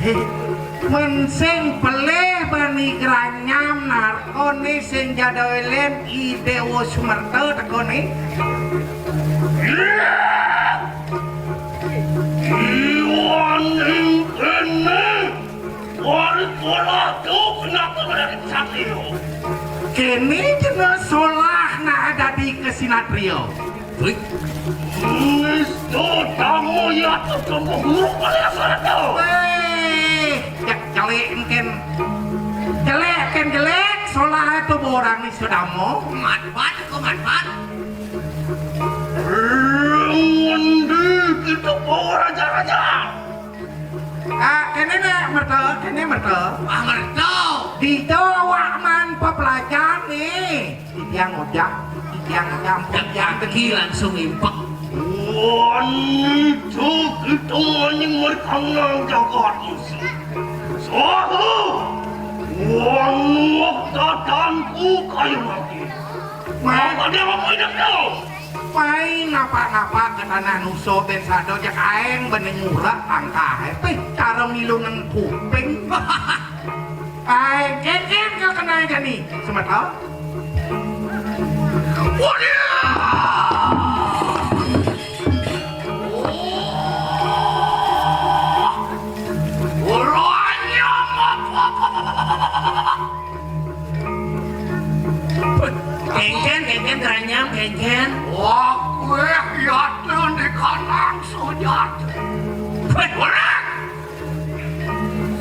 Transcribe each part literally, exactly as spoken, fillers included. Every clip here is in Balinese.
Mén sing pelih bani Granyam narkoné sing jada élén I Déwa Sumerta tekané. Iwaning kéné, wari pola tu kenapa berarti satrio? Kéné jena solah nak dadi kesinatria. Wih. Nista tamu ya tu tunggu huruf kali asal tu. Wéh, jak jelék engkén. Jelék kén jelék, solah tu borang ni sedamo. Mat bat, kau mat bat. Ngendi kita bawa raja-raja. Ah, kéné nak merta, kéné merta. Ah, merta. Dija awak man pepelajahan né. Titiang ojak, titiang ojak, ampun. Titiang kaki langsung impek. Wanita kita maning merkanang jagat musuh. Sahu! Wanuh tatanku kayu mati. Mai. Apa dia mau hidup tu? Mai napa-napa ke tanah nusa ben sada jak aeng bening urak angkah. Eh, cara milu nang kuping. Ai, kénkén ka kenai jani. Semeton. Waduh! Orangnya apa? Kénkén, kénkén, Granyam, kénkén. Wah, kueh yakin di kanang sujat. Wéh, orang!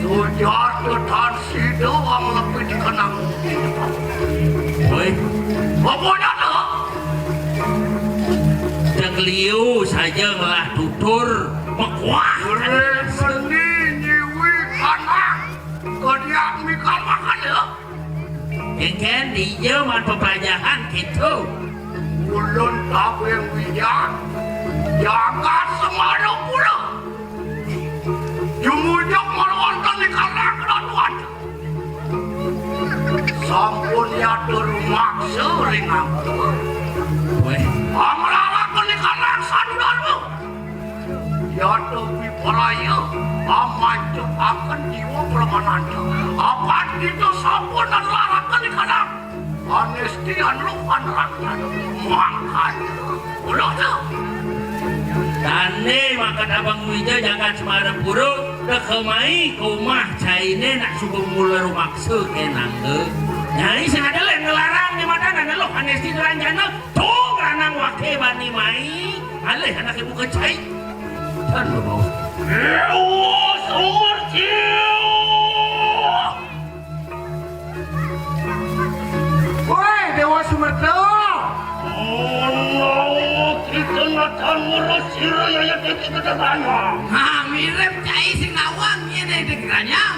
Sujata tan sida wang lebih dikenang. Woi, apa nyata? Cek liu saja ngelah tutur mekuah. Urip seni nyiwi kanang. Kediak mikal makan ya. Kénkén dija man pepajahan kéto. Ulun Tabing Wiyan, jagat Semarapura. Jumujug mawonten di Karang Keratuan. Sampun nyata rumaksa ring angka. Wéh. Pamraraken di Karang Sadu Darma. Yata piparaya pamancukaken jiwa pramananta. Apan kita sampun nelaraken di Karang. Panestian rupan rakyat mangkana. Ulah tu. Tandé maka Tabang Wija jagat Semarapura, teka mai ka umah cainé nak suba mula rumaksa kénangga. Nyai sing ada lén ngelarang di matan ada loh anesti diranjana. Tung lanang waké bani mai. Alih anaké buka cai. Tan lo mau. Dewa Sumerta. Woi, Dewa Sumerta. Menawa kita natan ngerus sira yaya dadi ketebangan. Nah, mirip cai sing nawang ngene dek ranyang.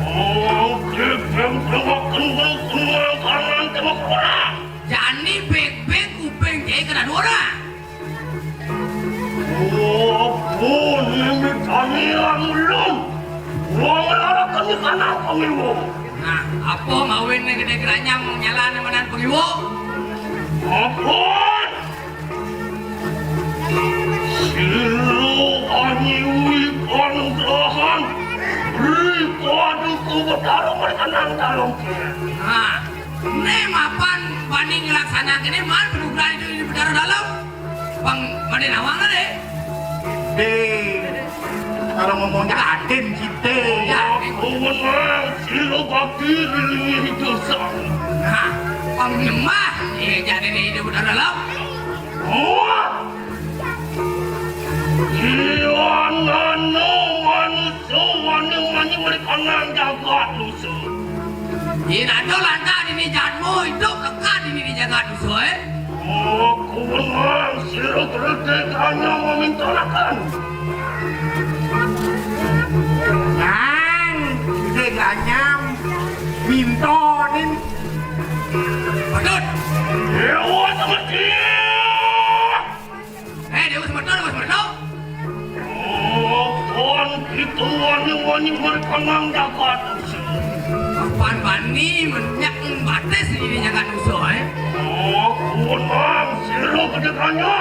Oke, beng dewa kendel kendel kanan tengok orang. Jani beng-beng kuping cai kena dua orang. Apa nang ditani ulun? Wong larakan di tanah pangiwo. Nah, apa ngawin ning gedé geranyang nyalane menan pangiwo? Apa? Sira anyiwi panugrahan. Beri padu ku betara merkenang dalem. Nah, né mapan bani nglaksanakane man panugrahan itu di Betara Dalem. Bang, pada nawang deh. Dé, kalau ngomongnya adin kita. Ya, aku menang sila bakti lili dosa. Nah, pang nyembah. Eh, jadi di hidup Betara Dalem. Wah. Iya, nana manusia wani-wani mereka nang jaga dosa. Yen ada lantak dini jatmu hidup lekat dini di jagat dosa, eh? Aku menang sira gede kanya memintanakan. Nang, gede kanya minta nin. Patut. Dewa seperti. Eh, Dewa Semerta, Dewa Semerta. Kapan kita wani-wani mereka nang jagat. Kapan bani menyak batis di jagat dosa, eh? Aku menang sira gede kanya.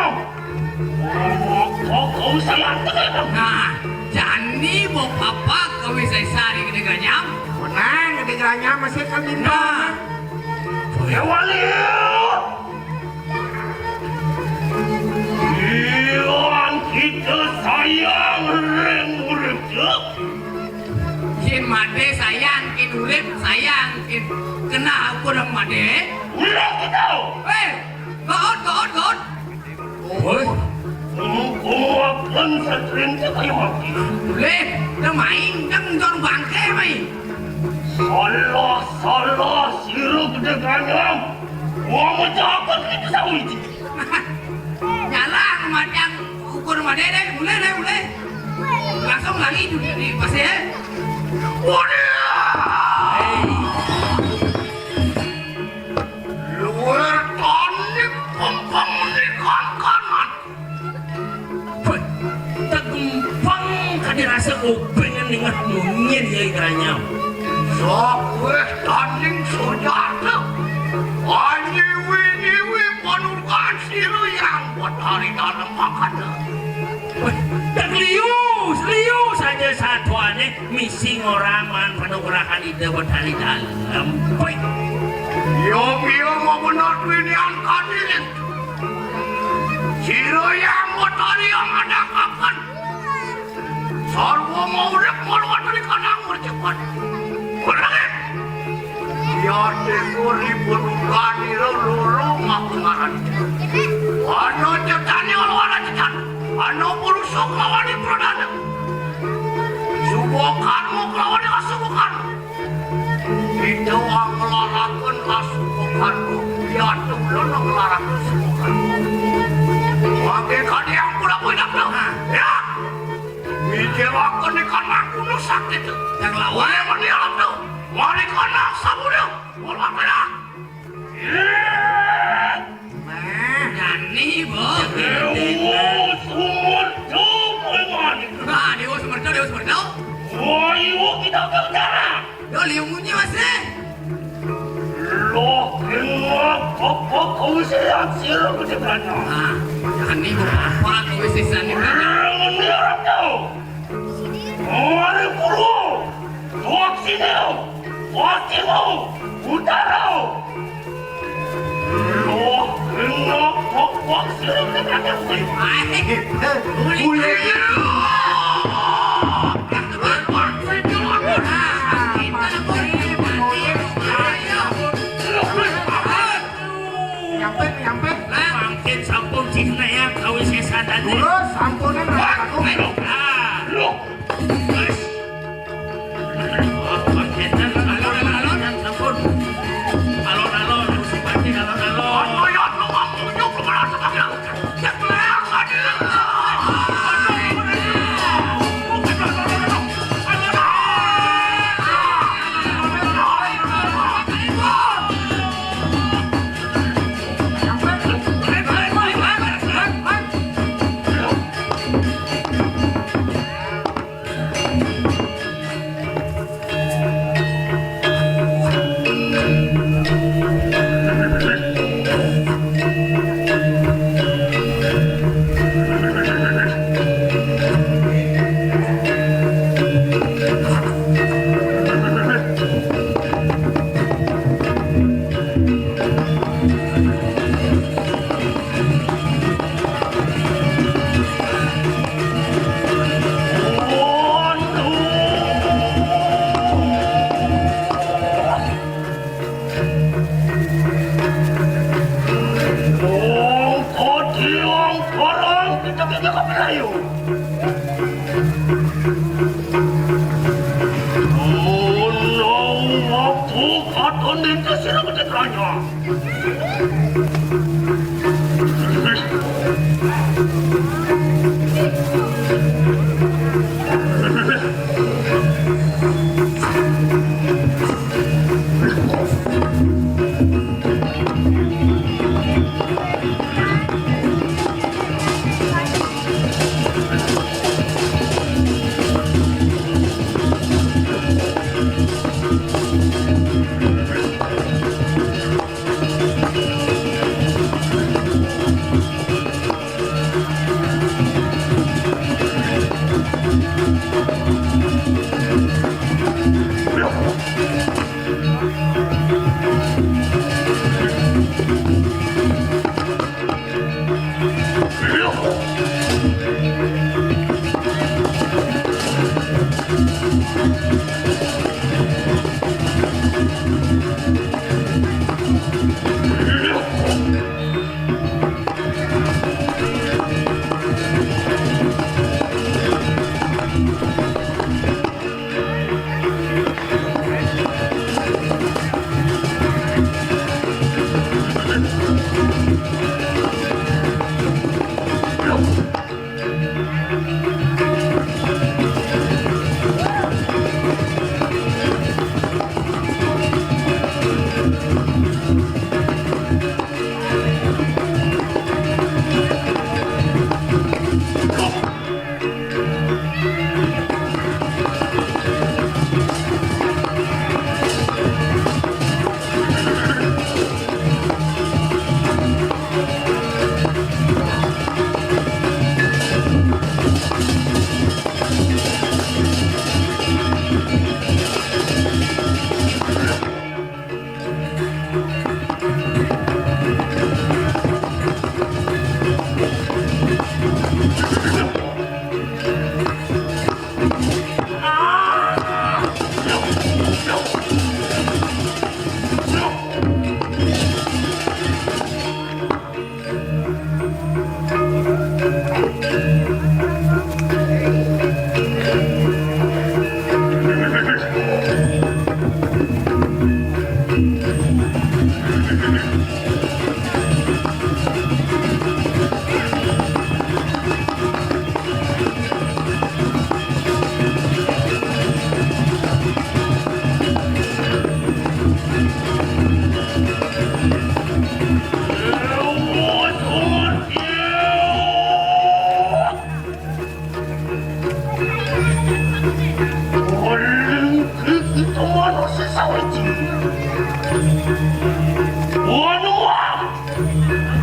Kau salah tekan. Nah, jan Ni bo papak kawisesa ri Gedé Granyam. Menang Gedé Granyam masih kan lima. Nah. Boya wali. Ilang kita sayang ring urip. Yén madé sayang, yén urip sayang, yén keneh ukur madé. Ulah kita. Wéh, gaut, gaut, gaut. Woi, kumakan satrin teh kaya mati. Leh, da main, da ngencor bangké, mai. Salah, salah, sira gedé ganyang. Wah, mejahakan kita sawiji. Nyalah, kematian ukur madé deh, mulai deh, mulai. Langsung lagi di, di pasir. Waduh. Luwih tanding pempeng nikan kanan. Wéh, tegempeng kadi rasa kuping ningeh munyin ya Igranyam. Sakuwih tanding sujata. Anyiwi-nyiwi panukan sira yang betari dalam makana. Wéh, tek liu, liu saja satuane. Misi ngoraman panugrahan Ida Betari Dalem. Poi. Yo, yo, mabener winian kadiling. Sira yang Betari yang ada kapan. Sarwa mau urip maluan dari kanang mercepat. Kurangin. Ya, tegur ribut urani loro ngaku ngaran. Ano cetane lawan cetan. Ano purusuk lawan pradana. Subokarma kelawan Asubokarma. Ida wang nglaraken Asubokarma, ya tulun nglaraken Asubokarma. Wage kadi ampun apa inakna? Ya. Mijewaken ikan makuna sakit. Yang lawan. Oleh menialam tu. Mari kana sabuna. Ulakena. Nah, nyani, Bo. Dewa Sumerta, Boy Manik. Nah, Dewa Sumerta, Dewa Sumerta. Wah, iwo kita ke utara. Yo, liu munyi, Mas, eh. Loh, kena papa kau siap sirah ke depannya. Nah, nyani, Bo, papa kau sisan di belakang. Orang ini orang tahu. Mari puru, tuak sini, tuak sini, utara. Loh, kena pokok sirah kena kau. Ai, boleh. Nyampe, nyampe. Lah, mangkin sampun cih neak kawisésan tadi. Terus sampunan. Ah, loh. Wes. Alon, alon, alon, sampun. Alon, alon, Gusti Patih, alon, alon. Menawa waktu katon dite sira gedhe keranya.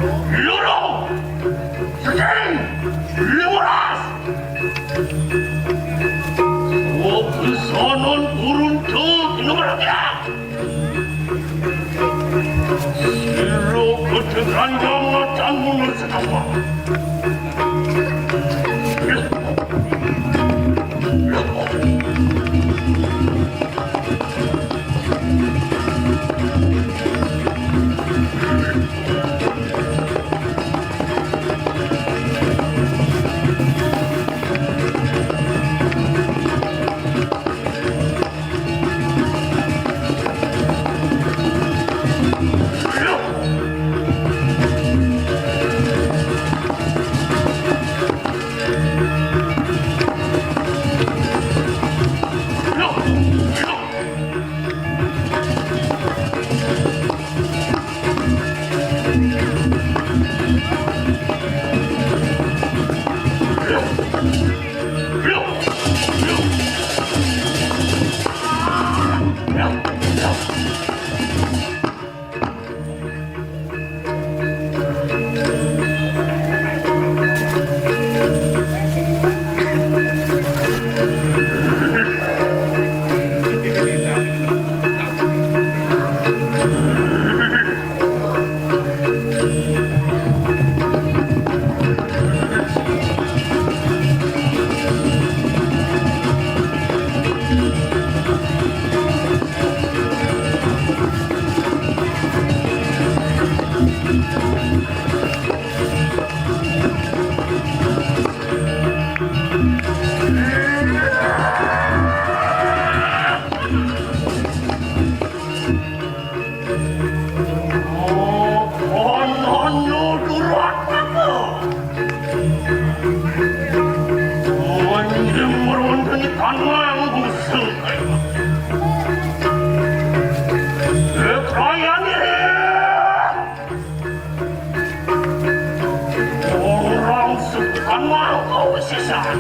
Loro, sedeng, limolas. Webesanan urun tuh nomor tiga. Sira gedhe kandhang macan munur sekapak. Ana nyudurat apa? Anjing merundeni kanang buseng. Ketrayani. Orang sukan mau kau sesat.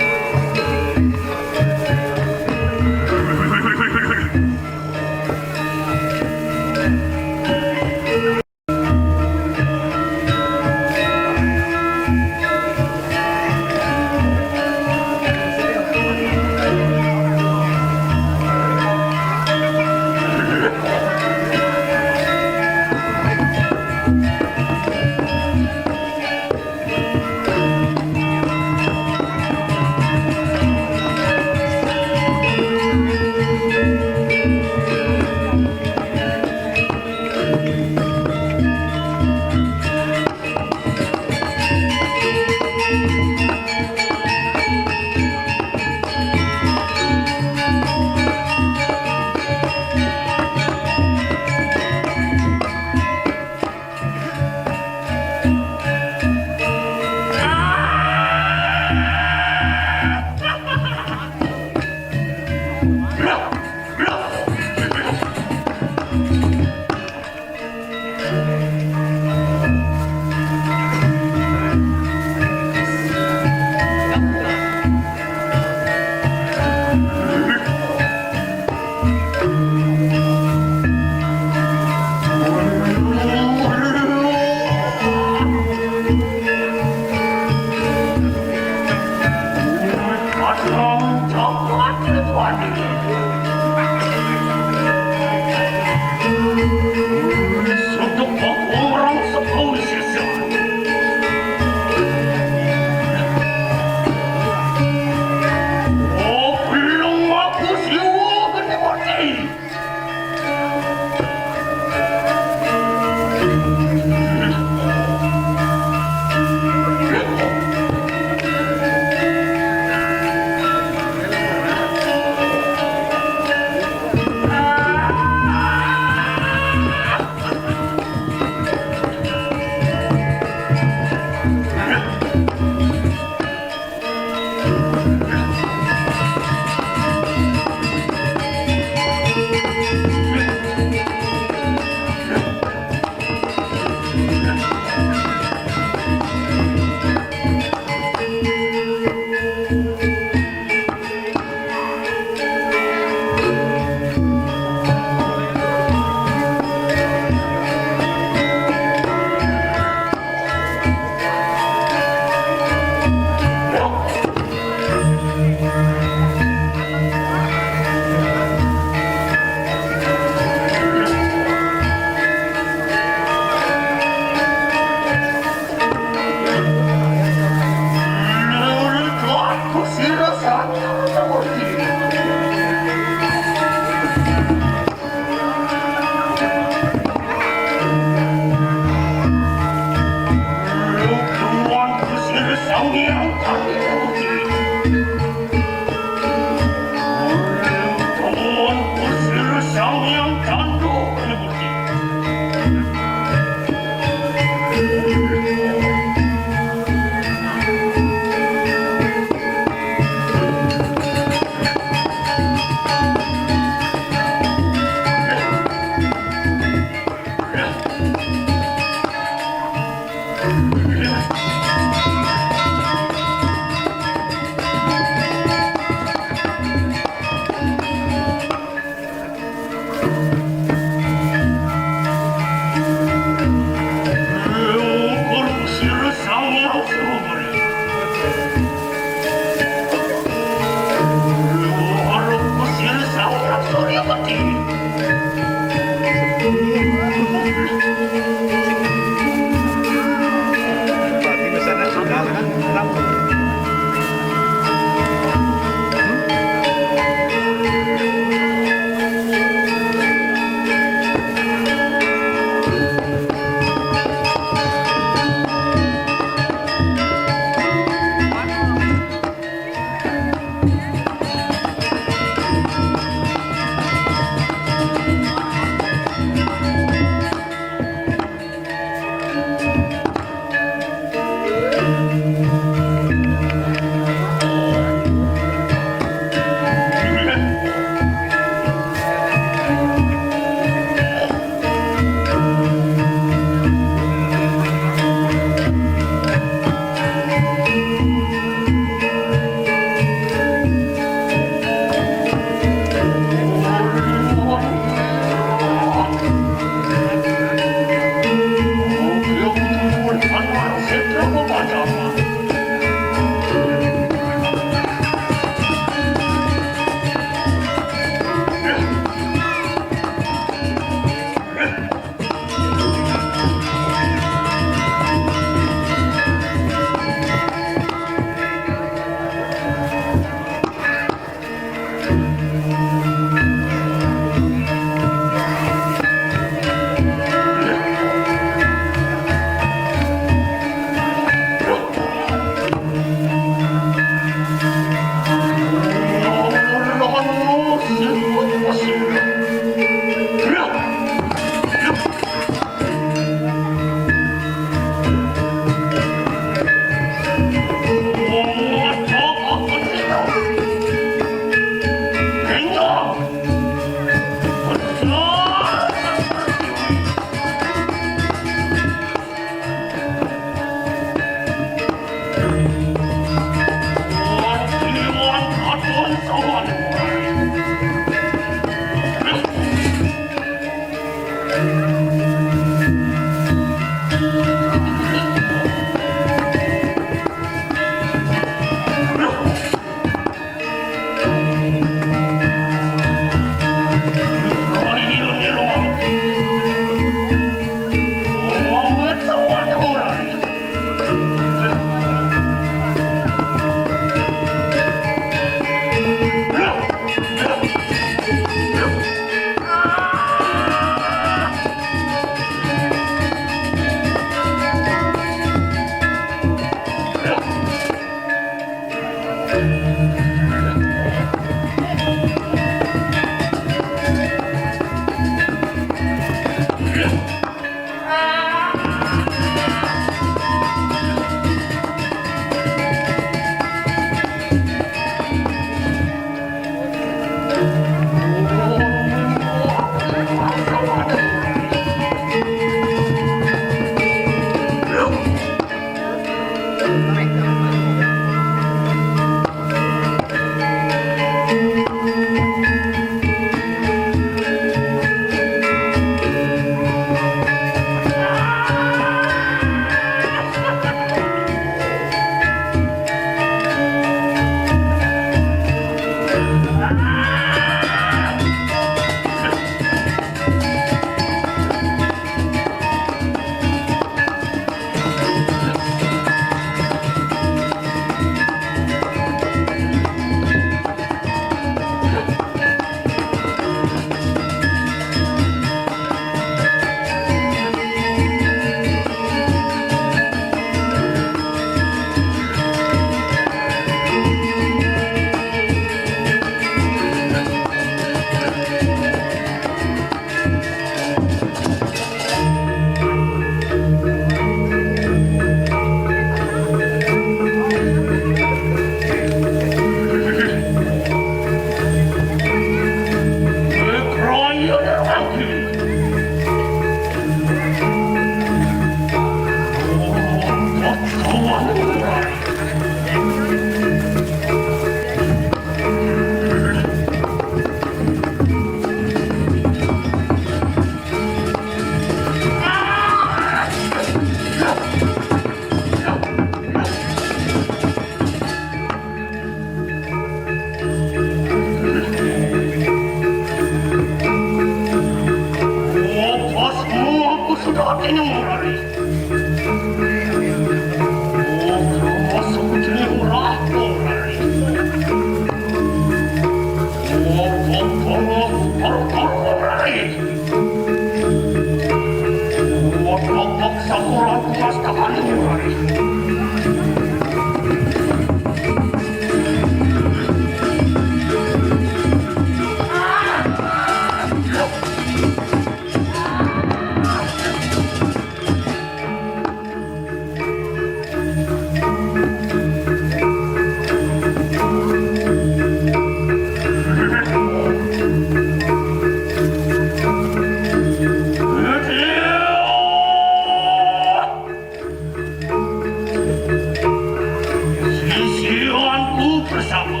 Sisianku bersama.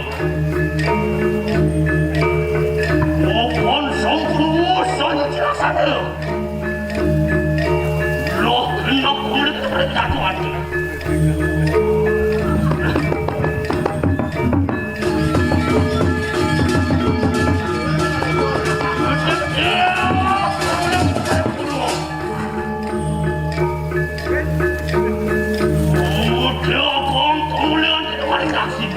Popon sempurna saja jelasane. Loh, kena kulit perintah Tuhan. Udah, Kong, kemuliaan kita maring kasih.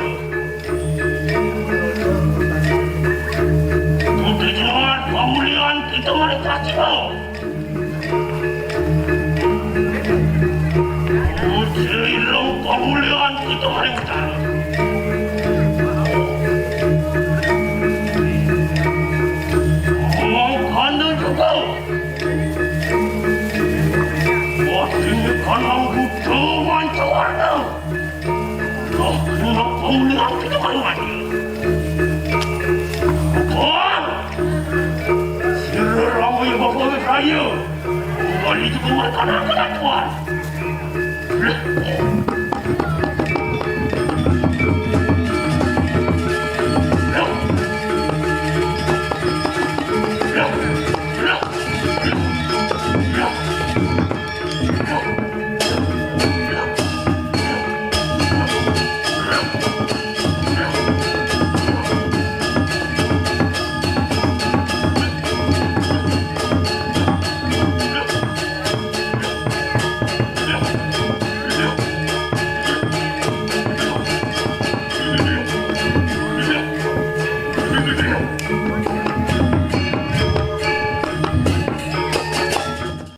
Udah, jangan kemuliaan kita maring kasih, Kong. Udah, ilung kemuliaan kita maring kasih. Mangkana juga. Wah, ini kan nang butuh mancawarna. Loh, kenapa melihat kita kan mati? Bukan. Sira ramai bapak saya. Kembali juga mereka nak kena tuan.